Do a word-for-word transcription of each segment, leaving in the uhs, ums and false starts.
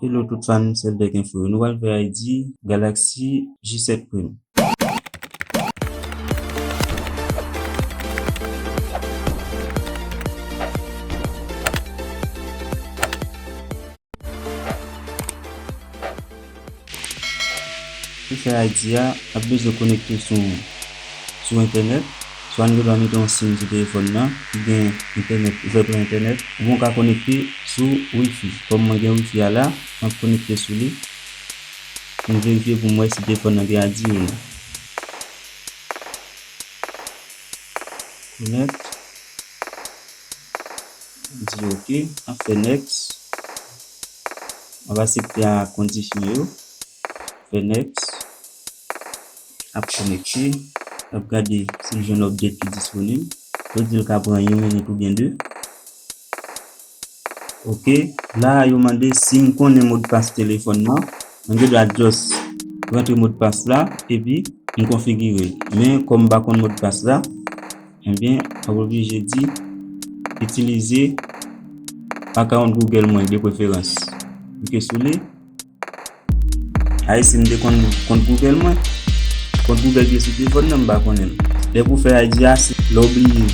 Hello tout fan Celtec Info yo. Nou pral fè I D Galaxy J sèt Prime. Pou fè I D a, n ap bezwen konekte sou, sou entènèt. Swa n gen dwa mete yon sim sou telefòn nan ki gen entènèt, ouvè pou entènèt, oubyen w ka konekte sou Wi-Fi. Kòm mwen gen Wi-Fi a la, m ap konekte sou li. M verifye pou m wè si telefòn nan gen I D ou non. Connect. M di ok. M ap fè next. M ap aksepte a kondisyon yo. Fè next. Ap konekte. N ap gade si l jwenn update ki disponib. Yo di l ka pran yon minit oubyen de. Ok. La a, yo mande si m konnen modpas telefòn nan. Mwen gen dwa just rantre modpas la epi m konfigire l. Men kòm m pa konn modpas la, ebyen, m ap oblije di itilize account Google mwen de preferans. Klike sou li. Ay, si m te konn kont Google mwen, kont Google ki sou telefòn nan, m pa konnen l. Lè pou fè I D a, se lè w bliye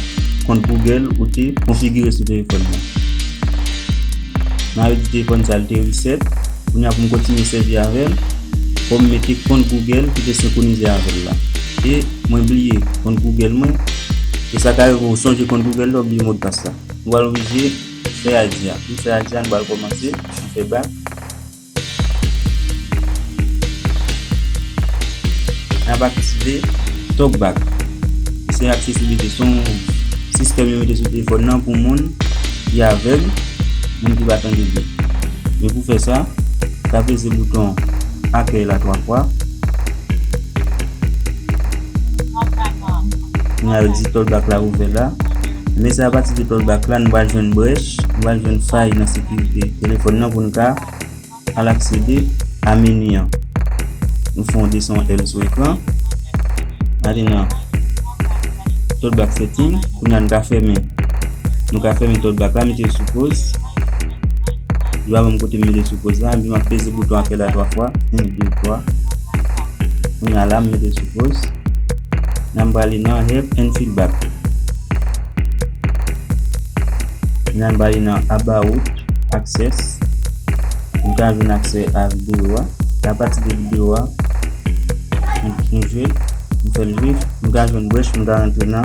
kont Google ou te konfigire sou telefòn nan. Nan yo di telefòn sa, l te reset. Kounye a pou m kontinye sèvi avè l, fò m mete kont Google ki te senkwonize avè l la. E mwen bliye kont Google mwen. E sa ka rive w sonje kont Google la, w bliye modpas la. Nou pral oblije fè I D a. Pou n fè I D a, nou pral kòmanse. Nou fè back. N ap aktive TalkBack. Se aksesibilite, se yon sistèm yo mete sou telefòn nan pou moun ki avèg, moun ki pa tande byen. Men pou fè sa, ta peze bouton akèy la twa fwa. Kounye a yo di TalkBack la ouvè la. Men se apati de TalkBack la, nou pral jwenn brèch, nou pral jwenn fay nan sekirite telefòn nan pou n ka al aksede a meni an. Nou fè yon desann L sou ekran. Ale nan TalkBack setting. Kounye a nou ka fèmen. Nou ka fèmen TalkBack la, mete l sou pause. Li pa ban m kote m mete l sou pause la, epi m ap peze bouton akèy la twa fwa. Yon, de, twa. Kounye a la, m mete l sou pause. La m prale nan help and feedback. Kounye a m prale nan about access. M ka jwenn aksè a videyo a. Se apati de videyo a, m, m jwe, m fè l jwe, m ka jwenn brèch, m ka rantre nan,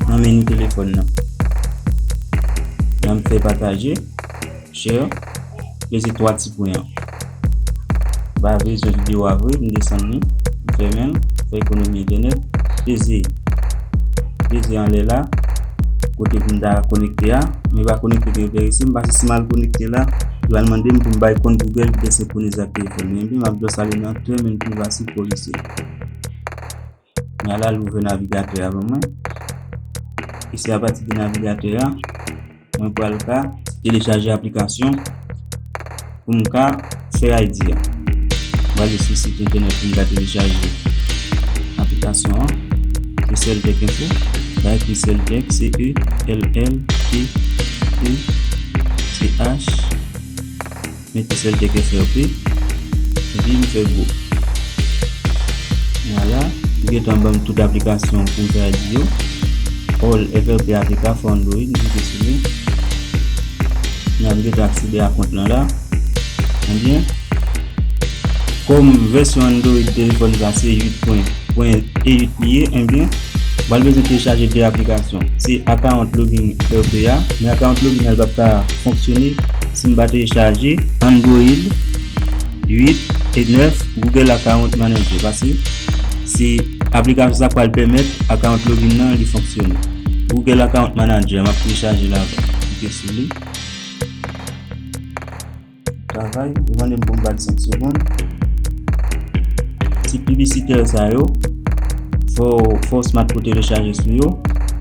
nan meni telefòn nan. La m fè pataje, share, peze twa ti pwen an. M pa bezwen videyo a vre, m desann li, m fèmen l, fè ekonomi entènèt, peze, peze anlè la, kote pou m ta konekte a, men pa konekte ki enterese m, paske si m al konekte la, yo al mande m pou m bay kont Google ki te senkwonize ak telefòn mwen. Ebyen, m ap just ale nan turn and privacy policy. Kounye a la, l ouvè navigatè a ban mwen. E se apati de navigatè a, mwen pral ka telechaje aplikasyon pou m ka fè I D a. Mwen ale sou sit entènèt pou m ka telechaje aplikasyon an. Se Celtec Info. Mwen ekri Celtec, C E L L T E C H. Mete Celtec F R P, epi m fè go. Vwala, li gentan ban m tout aplikasyon pou m fè I D yo. All F R P A P K for Android, m klike sou li. Kounye a m gentan aksede a kont lan la. Ebyen, kòm vèsyon Android telefòn sa se uit pwen pwen e uit li ye, ebyen, w pral bezwen telechaje de aplikasyon. Se Account Login R P A, men Account Login nan li p ap ka fonksyone si m pa telechaje Android uit e nèf Google Account Manager, paske se aplikasyon sa k pral pèmèt Account Login nan li fonksyone. Google Account Manager, m ap telechaje l avan. Klike sou li. Travay, yo mande m pou m ba l senk segonn. Ti piblisitè sa yo, fò, fò w smart pou telechaje sou yo.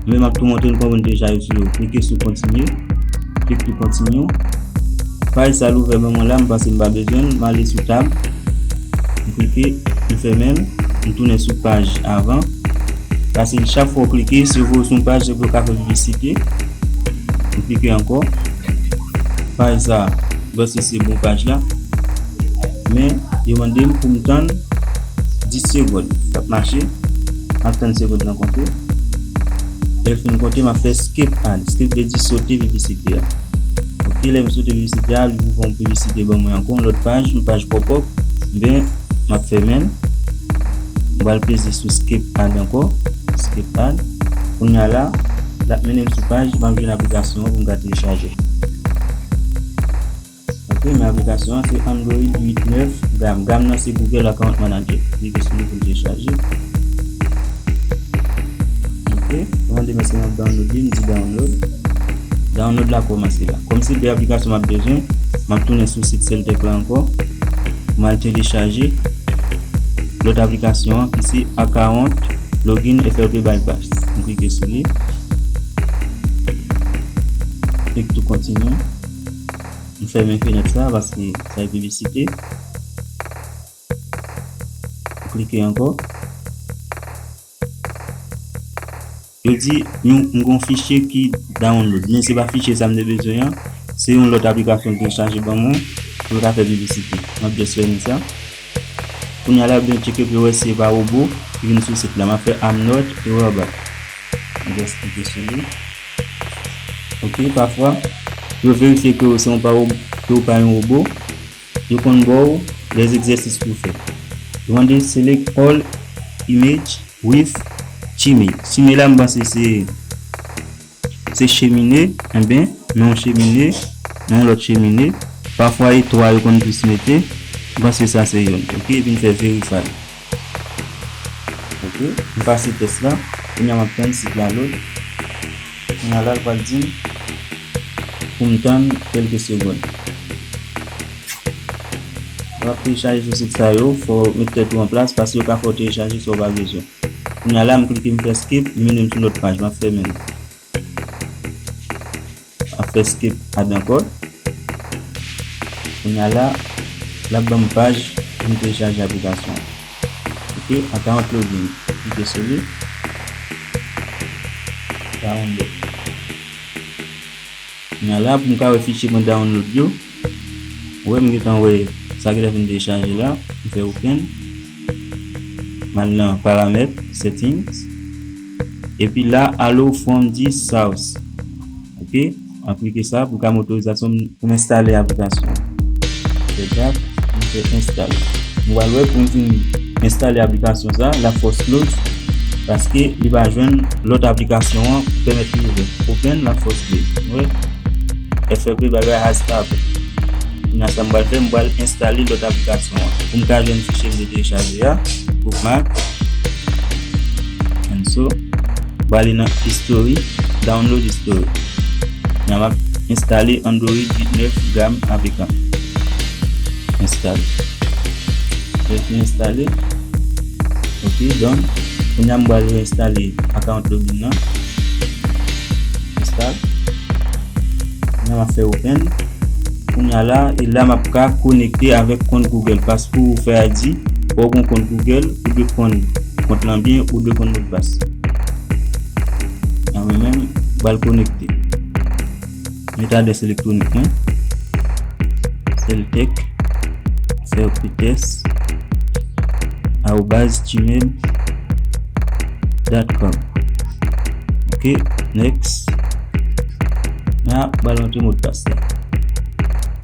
Men m ap tou montre n kòman pou n telechaje sou yo. Klike sou kontinye. Klik tou kontinye. Paj sa l ouvè ban mwen la, m panse m pa bezwen l. M ale sou tab. M klike, m fèmen l. M tounen sou paj avan. Paske chak fwa w klike, se voye w sou yon paj, se pou yo ka fè piblisite. M klike ankò. Paj sa, m panse se bon paj la. Men, yo mande m pou m tann dis segonn. L ap mache, m ap tann segonn nan konte. Lè l fin konte, m ap fè skip ad. Skip vle di sote piblisite a. Ok, lè m sote piblisite a, li pou fè yon piblisite ban mwen ankò, yon lòt paj, yon paj pòpòp. Enben, m ap fèmen l. M pral peze sou skip ad ankò. Skip ad. Kounye a la, l ap mennen m sou paj, m ap jwenn aplikasyon an pou m ka telechaje. Ok, men aplikasyon an se Android uit nèf gam. Gam nan se Google Account Manager. Klike sou li pou l telechaje. Ok, mwen demèsi nan download li, m di download. Download la kòmanse la. Kòm se de aplikasyon m ap bezwen, m ap tounen sou sit Celtech la ankò. M al telechaje lòt aplikasyon an ki se Account Login F R P Bypass. M klike sou li. Klik tou kontinye. M fèmen fenèt sa paske sa e piblisite. M klike ankò. Yo di nou m gon fichye ki download, men se pa fichye sa m te bezwen an, se yon lòt aplikasyon ki chaje ban mwen pou l ka fè piblisite. M ap just fèmen sa. Kounye a la, byen tcheke pou yo wè si se pa wobo ki vin sou sit la. M ap fè I'm not a robot. M just klike sou li. Ok, pafwa, yo verifye ke w se yon pa wob-, ke w pa yon wobo. Yo konn ba w lè egzèsis pou w fè. Yo mande select all image with chimney. Chimney la, m panse se, se chemine, enben, nan yon chemine, nan yon lòt chemine. Pafwa, etwa yo konn plis mete. M panse sa se youn. Ok, epi m fè verify. Ok, m pase tès la. Kounye a m ap tann sit la load. Kounye a la, l pral di m pou m tann kèlke segonn. Lè w ap telechaje sou sit sa yo, fò w met tèt ou an plas paske yo ka fè w telechaje sa w pa bezwen. Kounye a la, m klike, m fè skip, li mennen m sou lòt paj, m ap fèmen l. Ap fè skip ad ankò. Kounye a la, l ap ban m paj pou m telechaje aplikasyon an. Ok, account login. Klike sou li. Download. Kounye a la, pou m ka wè fichye mwen download yo. Ou wè, m gentan wè sa gentan fin telechaje la. M fè open. M al nan paramèt, settings. Epi la, allow from this source. Ok, m ap klike sa pou ka gen otorizasyon pou m enstale aplikasyon an. Fè back, m fè enstale. Nou pral wè pou m fin enstale aplikasyon sa, l ap fè w close, paske li pa jwenn lòt aplikasyon an pou pèmèt li ouvè. Open, l ap fè w close. Nou wè? F R P bagay has stop. Kounye a sa m pral fè, m pral enstale lòt aplikasyon an. Pou m ka jwenn fichye m te telechaje a, bookmark. And so, m prale nan history, download history. Kounye a m ap enstale Android uit nèf gam A P K. Enstale. Lè l fin enstale. Ok, done. Kounye a m pral enstale account login nan. Enstale. Kounye a m ap fè open. Kounye a la, e la m ap ka konekte avèk kont Google. Paske ou fè I D, fò w gen kont Google, ou dwe konn kont lan byen, ou dwe konn modpas. Nan mwen menm, m pral konekte. Met adrès elektwonik mwen. Celtech, F R P test, arobaz gmail dot com. Ok, next. Kounye a, m pral rantre modpas la.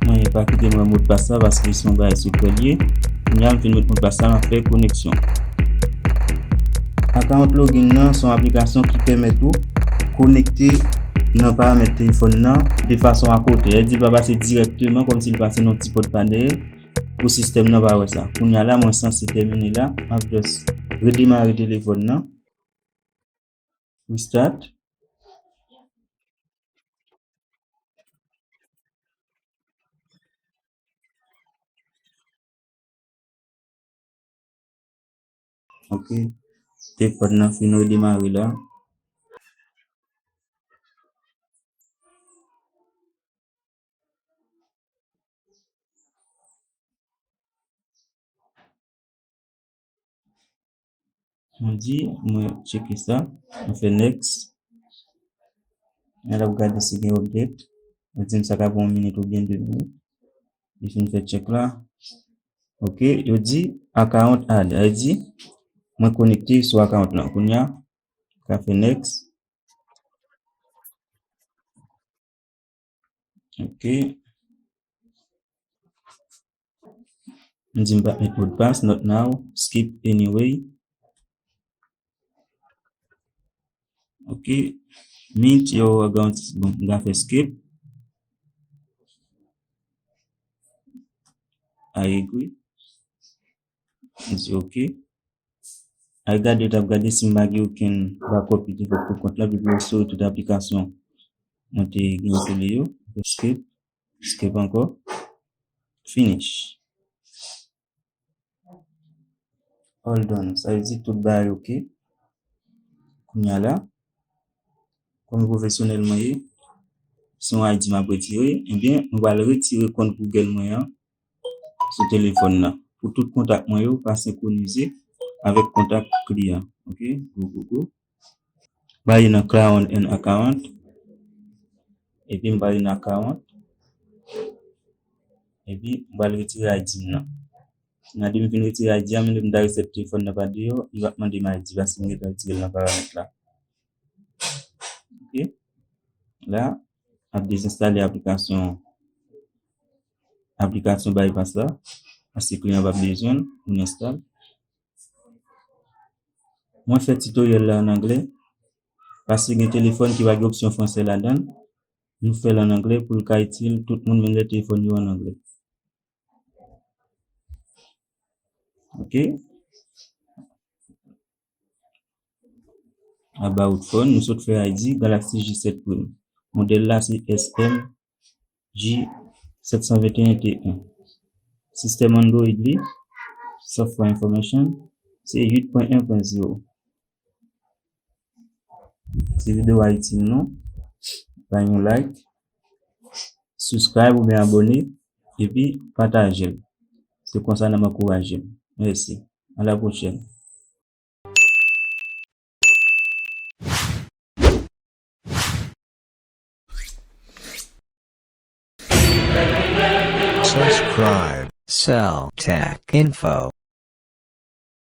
Mwen pa kite m wè modpas la paske se yon bagay sekrè l ye. Kounye a, m fin met modpas la, m ap fè koneksyon. Account login nan se yon aplikasyon ki pèmèt ou konekte nan paramèt telefòn nan de fason akote. Sa vle di l pa pase dirèkteman kòmsi l pase nan ti pòt pa dèyè pou sistèm nan pa wè sa. Kounye a la, mwen sanse tèmine la. M ap just redemare telefòn nan. Restart. Ok. Telefòn nan fin redemare la. Mwen di, mwen tcheke sa, mwen fè next. Mwen ap gade si gen update. Mwen di m sa ka pran yon minit oubyen de minit. Li fin fè check la. Ok, yo di account add. Sa vle di, mwen konekte sou account lan. Kounye a, ka fè next. Ok. M di m pa met modpas, not now, skip anyway. Ok. Mint your account, bon, m ka fè skip. I agree. M di ok. Al gade, t ap gade si m pa gen okenn backup ki te fèt pou kont la, epi restore tout aplikasyon mwen te gen sou li yo. Skip, skip ankò. Finish. All done. Sa vle di tout bagay ok. Kounye a la, kont pwofesyonèl mwen ye, se yon I D m ap retire, ebyen, mwen pral retire kont Google mwen an sou telefòn nan. Pou tout kontak mwen yo pa senkwonize avèk kontak kliyan. Ok, go, go, go. M ale nan clone an account. Epi m ale nan account. Epi m pral retire I D m nan. Nan de m fin retire I D a, menm lè m ta resèt telefòn nan pa deyò, li p ap mande m I D paske m gentan retire l nan paramèt la. Ok. La, ap dezenstale aplikasyon, aplikasyon bypass la, paske kliyan p ap bezwen l, nou enstale. Mwen fè tutoriel la an anglè, paske gen telefòn ki pa gen opsyon fransè ladan l. Nou fè l an anglè pou l ka itil tout moun, menm lè telefòn yo an anglè. Ok. About phone, nou sot fè I D, Galaxy J sèt Prime. Modèl la se S M J sèt san venteyen T en. Sistèm Android li, software information, se uit pwen en pwen zewo. Si videyo a itil nou, bay yon like, subscribe oubyen abòne, epi pataje l. Se konsa n ap ankouraje m. Mèsi. A la pwochèn. Subscribe. Cell Tech Info.